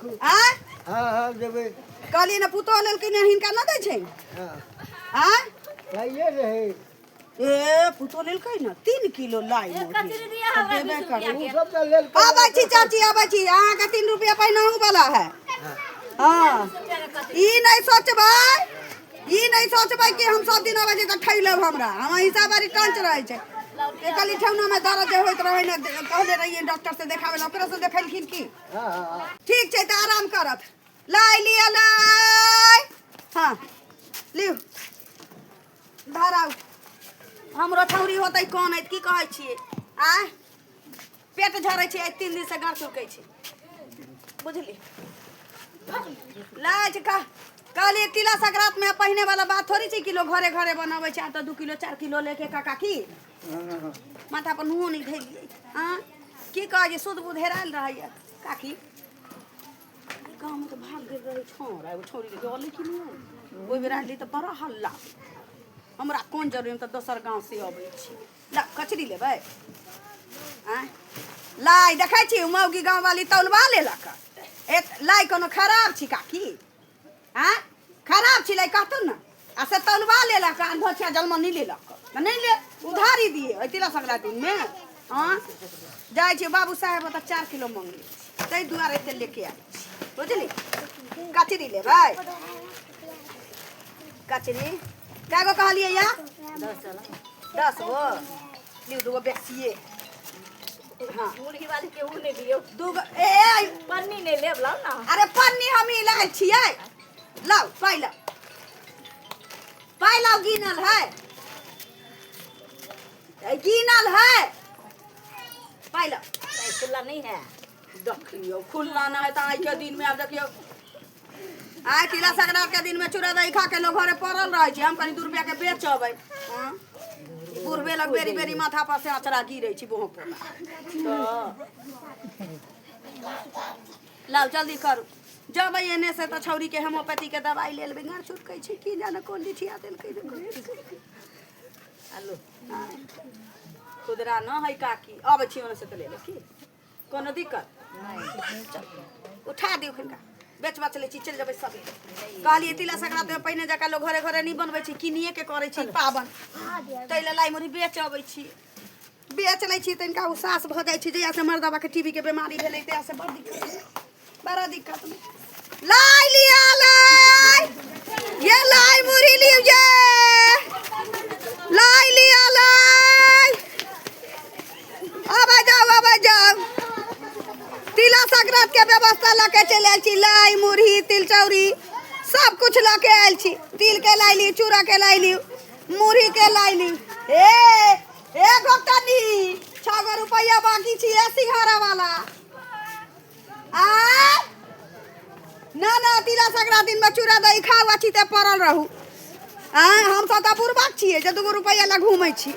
राखू। आँय? हाँ हाँ, देबै। कहलियै ने पुतोह लेलकै ने, हिनका नहि दै छै? हाँ। आँय? लाइए रहै। ए, पुतोह लेलकै ने 3 किलो लाई एक मुरही। कचरी दिअ हमरा। देबे 20 करू। रुपया के। ओ सब तऽ लेलकै। आबै छी चाची, आबै छी। अहाँके 3 रुपया पहिनहु वाला है। हाँ, ई नहि सोचबै, ई नहि सोचबै कि हम सब दिन अबै छी तऽ ठकि लेब हमरा। हमर हिसाब बारी टंच रहै छै। कहली, ठेहुनामे दर्द जे होइत रहै ने, कहले रहियै डॉक्टर से देखाबै लए, ओकरा से देखेलखिन की? हाँ हाँ हाँ। ठीक छै, तऽ आराम करत। लाइ लिअ, लाइ। हाँ, लिउ, धराउ। हमरो ठौरी होतै कोन की कहै छियै? आँय, पेट झरै छै, आइ 3 दिन से गाँठ चुरकै छै, बुझली? लाज का कहलियै, तिला संक्रांत में पहिने वाला बात थोड़ी छै कि लोग घरे घरे बनाबै छै। आ तऽ 2 किलो 4 किलो लेके काका की माथा पर नुओ नहि धैलियै। आँ, की कहै छै, शुद्ध बुध हेरायल रहैया काकी। एहि गाँवमे तऽ भाग गेल रहै छौड़ा, एगो छौड़ीके जलै कि नहि। ओहि बेर आनली तऽ बड़ा हल्ला। हमरा कोन जरूरी, हम तऽ दोसर गाँव से अबै छी। ला, कचरी लेबै? आँय, लाइ देखै छी, मौगी गाँववाली तौलबा लेलक। ए, लाइ कोनो खराब छी काकी? आँय, खराब छी लाइ, कहतौ ने। आ से तौलबा लेलक आ धोछिया जलमनी लेलक, तऽ नहि ले, उधारी दिए ओहि तिला संक्रान्तिमे। हँ, जाइ छी बाबू साहेब ओतऽ, 4 किलो मङ्गले छी, ताहि दुआरे एते लेके आयल छी, बुझली? कचरी लेबै? कचरी कए गो कहलियै या? 10 गो लिउ, दूगो बेसिए। हाँ। मुर्गी वाली के ऊ नहि दियौ। दूगो ए ए, पन्नी नहि लेब, लाउ ने। अरे, पन्नी हम ही लायल छियै। लाउ, पाइ लाउ, पाइ लाउ। गिनल है? ए, गिनल है? पाइ लाउ। नहीं, खुला नहीं है। देखियौ, खुल्ला नहि है तऽ आइके दिनमे आब देखियौ, आइ तिला संक्रांत के दिनमे चूड़ा दही खा के लोग घरे पड़ल रहै छै। हम कनि 2 रुपया के बेचबै। हँ, बुढ़बे लग बेरी बेरी माथा पर से अचरा गिरै छै बोहो पोता। तऽ लाउ, जल्दी करू। जबै एने से तऽ छौरी के हेमोपैथी के दवाई ले लेबै। गाँड़ छुटकै छै, की जाने कोन लिठिया देलकै ने कोन। आलू। खुदरा न है काकी, अबै छी ओने से तऽ ले लेब। की कोनो दिक्कत? उठा दियौ हिनका, बेच बाच लै छी, चलि जेबै सबेरे। कहलियै, तिला संक्रांति मे पहिने जकाँ लोक घरे घरे नहि बनबै छै, किनिए के करै छै पाबनि, ताहि लए लाइ मुरही बेच अबै छी। बेच लै छी तऽ हिनका उसास भऽ जाइ छै। जहिया से मर्दाबा के टीबी के बेमारी भेलै, तहिया से बड़ दिक्कत, बड़ा दिक्कत। लाइ लिया, लाइ ये, लाइ मुरही लियौ ये, लाइ लिया, लाइ। आबै जाउ, आबै जाउ। तिला संक्रांत के व्यवस्था लऽ के चलि आयल छी। लाइ मुरही, तिल चौरी सब कुछ लऽ के आयल छी। तिल के लाइ ली, चूड़ा के लाइ ली, मुरही के लाइ ली। ए ए घोकटनी, 6 गो रुपैआ बाकी छी। ए सिंघारा वाला, आ ना ना, तिला संक्रांति में चूड़ा दही खाउ आ तऽ पड़ल रहू। आ हम सब तऽ बुड़बक छियै जे 2 गो रुपैआ लए घूमै छी।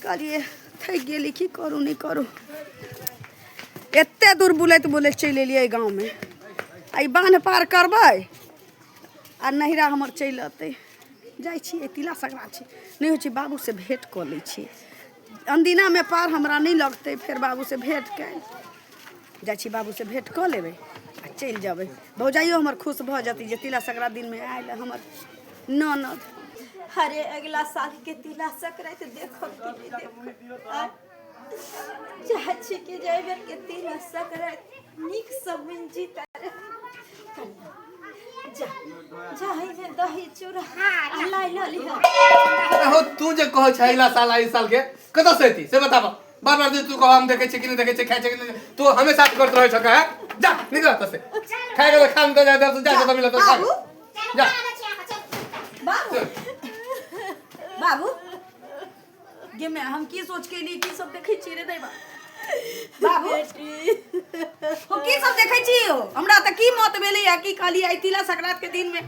कहलियै, थकि गेली, की करू, नहि करू। एते दूर बुलैत बुलैत चलि एलियै गाँवमे। आ ई बान्ह पार करबै आ नैहरा हमर चलि अतै। जाइ छियै, तिला संक्रांति छै, नहि होइ छै, बाबूसँ भेँट कऽ लै छियै। अनदिनामे पार हमरा नहि लगतै। फेर बाबूसँ भेँट कए जाइ छी, बाबूसँ भेँट कऽ लेबै आ चलि जेबै। भौजाइयो हमर खुश भऽ जेतै जे तिला संक्रांति दिनमे आयल हमर ननद। अरे, अगला साल के तिला संक्रांति देखब कि नहि देखब? आँय? चाहै छी कि जे एहि बेर के तिला संक्रांति नीकसँ बनि जीता। कन्या, जा जा, एहिमे दही चूड़ा आ लाइ लऽ लिहऽ। हो, तू जे कहै छै अगिला साल, एहि साल के कतऽ से एती, से बताब। बार बार जे तू कह, हम देखै छियै कि नहि देखै छियै, खाइ छियै कि नहि, तू हमेशा करैत रहै छह। जा, निकल एतऽ से। खाइ के तऽ खान तऽ जा, जा जा, मिलत खा। बाबू। जा। बाबू, बाबू गे मैं, हम की सोच के लिए की सब देखै छी रे दैबा? बाबू, हम की सब देखै छी हो? हमरा तऽ की मत भेलै आ की कहलियै, आइ तिला संक्रांति के दिन में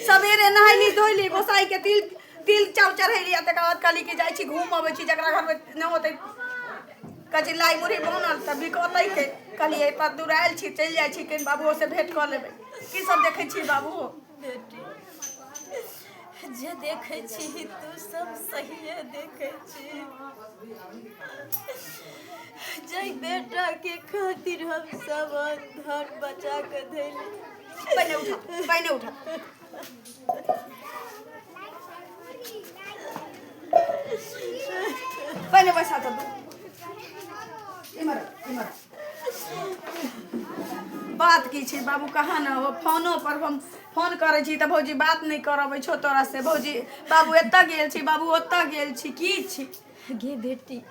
सवेरे नहैली धोइली, गोसाई के तिल तिल चाउर चढ़ैली आ तकर बाद कहली कि जाइ छी, घूम अबै छी। जकरा घरमे नहि होतै, कहै छी लाइ मुरही बनल तऽ बिकतै के। कहलियै, एतऽ दूर आयल छी, चलि जाइ छी, कनि बाबूओ से भेंट कऽ लेबै। की सब देखै छी बाबू? बेटी, जे देखै छी तू सब सहिए देखै छी। जै बेटा के खातिर हम सब धन बचा के धैली। पहिने उठा, पहिने उठा। पहिने बैसा तऽ दू। इम्हर इम्हर बात की छै बाबू, कहाँ ने हो। फोनो पर हम फोन करै छी तऽ भौजी बात नहि करबै छौ तोरा से। भौजी बाबू एतऽ गेल छी, बाबू ओतऽ गेल छी, की छी? गे बेटी,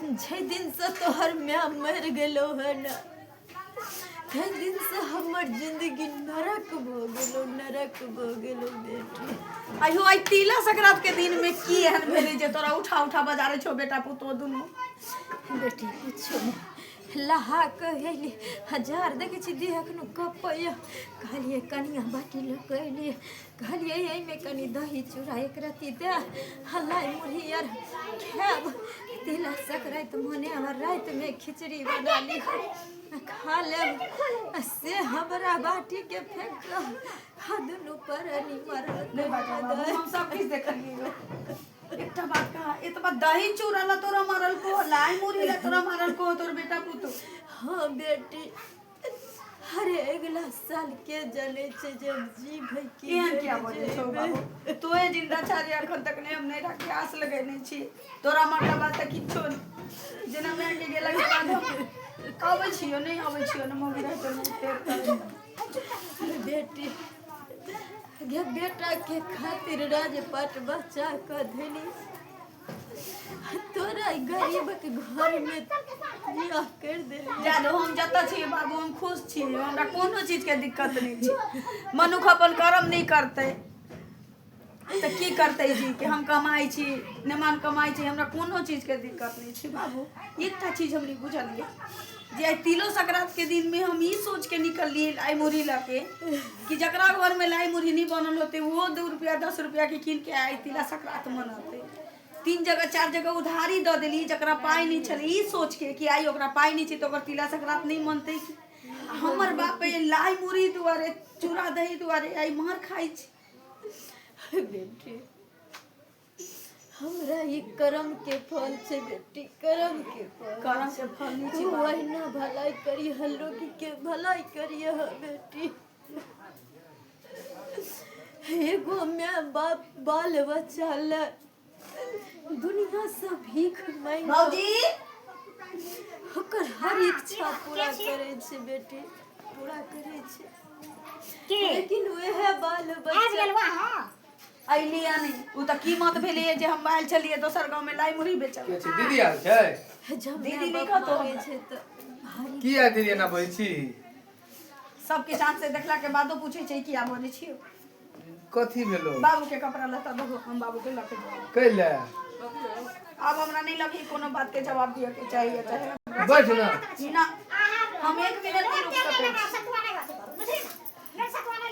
जै दिनसँ तोहर माय मरि गेलौ हन ताहि दिनसँ हमर जिंदगी नरक भऽ गेलौ, नरक भऽ गेलौ बेटी। आइयो आइ तिला संक्रांत के दिन में की एहन भेलै जे तोरा उठा उठा बजारै छौ बेटा पुतोह दुनू? बेटी कुछो नहि, लहा कऽ अयली हजार देखै छी देह एखनो कँपैया। कहलियै कनिया बाटी लऽ कऽ अयलियै, कहलियै एहिमे कनि दही चूड़ा एक रत्ती दए हल्लाइ मुरही आर खायब, तिला संक्रान्ति मनायब आ रातिमे खिचड़ी बना ली आ खा लेब। आ से हमरा बाटीके फेंक कऽ आ दुनू प्राणी मरल। नहि बाजऽ बाबू, हम सब किछु देखलियै। एकटा बात कहा, एतबा दही चूड़ा ला तोरा मारल को, लाई मुरही ला तोरा मारल को तोर बेटा पुतोह? हाँ बेटी, अरे अगिला साल के जाने छै जे हम जीबै कि एहन किया नहि बजै छौ जीबै। बाबू? तोहे जिंदा छा जे एखन तक नहि हम नहि राखी आस लगेने छी। तोरा मरला बाद तऽ किछो नहि। जेना माय के गेला के बाद हम अबै छियो नहि अबै छियो ने मम्मी रहतो नहि फेर करबै। बेटी गे, बेटा के खातिर राजपाट बचा कऽ धनी तोरा गरीबक घर में बियाह कर देली। जा दो, हम जतऽ छी बाबू हम खुश छी, हमरा कोनो चीज के दिक्कत नहि छै। मनुख अपन कर्म नहि करतै तऽ की करतै जी? कि हम कमाइ छी, नेमान कमाइ छी, हमरा कोनो चीज के दिक्कत नहि छै बाबू। एकटा चीज हम नहि बुझलियै जे आइ तिलो संक्रांत के दिन में हम ई सोच के निकललियै लाई मुरही लऽ के कि जकरा घर में लाई मुरही नहि बनल होतै ओहो 2 रुपया 10 रुपया के कीन के आइ तिला संक्रांत मनतै। 3 जगह 4 जगह उधारी दऽ देली जकरा पाइ नहि छलै, ई सोच के कि आइ ओकरा पाइ नहि छै तऽ ओकर तिला संक्रांत नहि मनतै। हमर बाप लाई मुरही दुआरे चूड़ा दही दुआरे आइ मार खाइ छै। बेटी हमरा ई कर्म के फल छै बेटी, कर्म के फल। कर्म के फल नहि छै। तू ओहिना भलाई करिह, लोग के भलाई करिह बेटी। एगो माय बाप बाल बच्चा ले दुनिया से भीख मांगि भौजी ओकर हर इच्छा पूरा करै छै बेटी, पूरा करै छै। लेकिन वएह बाल बच्चा अइली या नहि ओ तऽ कीमत भेलैए जे हम आयल छलियै दोसर गाँवमे लाई मुरही बेचल। के छै? दीदी आयल छै? जब दीदी माय नहि बाप कहतौ मांगै हमरा। छै तऽ भारी। किया दीदी एना बजै छी? सबके चाँद से देखला के बादो पूछै छै किया बजै छियै। कथी भेलो? बाबू के कपड़ा लत्ता दहो, हम बाबू के लऽ के जायब। कैले? आब हमरा नहि लगे कोनो बात के जवाब दिअ के चाहिए चाहे बैठ ना। ना, हम 1 मिनट नहि रुक सकै छी।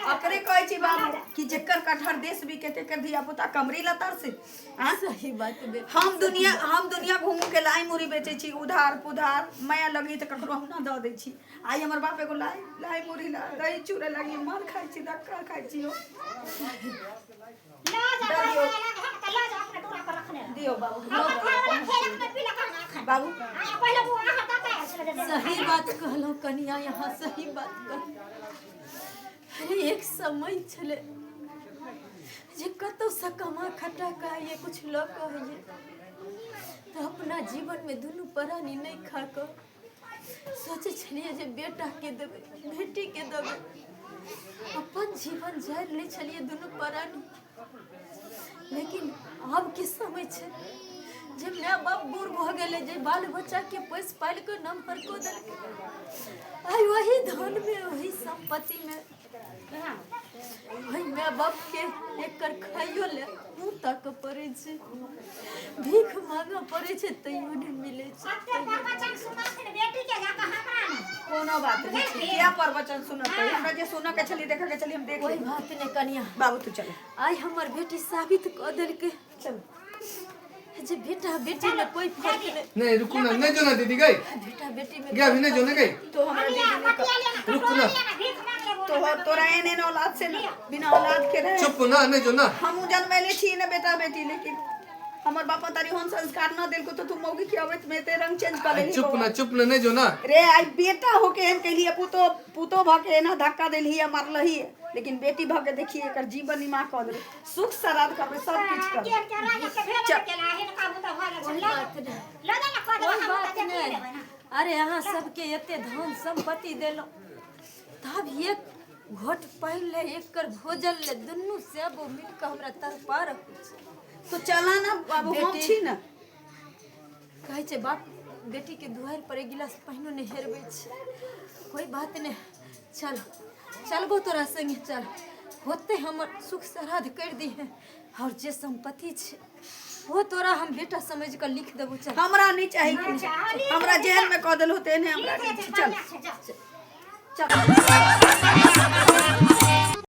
अकरे कहै छी बाबू कि जेकर कटहर देश बिके तेकर धिया पुता कमरी लतर से। आँ? सही बात बे। हम दुनिया घूम के लाई मुरही बेचै छी उधार पुधार, माया लगी तऽ ककरो हम ना दऽ दै छी। आइ हमर बाप एगो लाई लाई मुरही ला दही चूड़ा लगी मार खाइ छी, धक्का खाइ छी। हो दियौ बाबू, बाबू सही बात कहलहुँ कनिया, यहाँ सही बात कहलहुँ। अरे एक समय छलै जे कतौसँ कमा खटा कऽ आइए, कुछ लऽ कऽ आइए तऽ अपना जीवनमे दुनू प्राणी नहि खा कऽ सोचै छलियै जे बेटाके देबै, बेटीके देबै, अपन जीवन जारि लै छलियै दुनू प्राणी। लेकिन आब के समय छै जे माय बाप बूढ़ भऽ गेलै, जे बाल बच्चाके पोसि पालि कऽ नमहर कऽ देलकै, आइ वही धनमे वही सम्पत्तिमे ओहि माय बापके एकर खाइयो लए मुँह ताकऽ पड़ै छै, भीख मांगऽ पड़ै छै, तैयो नहि मिलै छै। कोनो बात नहि छै, किया प्रवचन सुनतै? हमरा जे सुनऽ के छली देखऽ के छली हम देख कोई लेली। बात नहि कनिया। बाबू तू चल। आइ हमर बेटी साबित कऽ देलकै चल जे बेटा बेटी में कोई फर्क नहीं। नहीं रुकू ना, नहीं जो ना दीदी गई बेटा बेटी में गया अभी नहीं जो ना गई तो हमरा दीदी ने रुकू ना। तो तोरा एहन एहन औलाद से ना बिना औलाद के रहे। चुप ना, नहीं जो ना। हमहूँ जनमैले छी ने बेटा बेटी, लेकिन हमर बाप तारी होन संस्कार न देलको तो तू मौगी के अबैत में एते रंग चेंज कर लेली। चुप ना, चुप ना, नहीं जो ना। रे आई बेटा होके एहन कैली, पुतो पुतो भ के एना धक्का देलही आ मारलही, लेकिन बेटी भ के देखी एकर जीवन निमा कऽ देबै, सुख श्राद्ध करबै, सब किछु करबै। कोई बात नहीं। अरे अहाँ सबके एते धन संपत्ति देलहुँ तब एक घोट पानि ले, एक कर भोजन ले, दुनू से वो मिल के हमरा तड़पा रहल छै। तो चला ना बाबू, हम बेटी। छी ना। कहै छै बाप बेटी के दुआरि पर एक गिलास पानिओ नहि हेरबै छै। कोई बात नहि, चल चलबो तोरा संगे, चल होते हमर सुख श्राद्ध कर दिहे और जे संपत्ति छै वो तोरा हम बेटा समझ के लिख देबो। चल। हमरा नहीं चाही किछु, हमरा जेहन में कऽ देलहो तेहने हमरा नहीं। चल चल।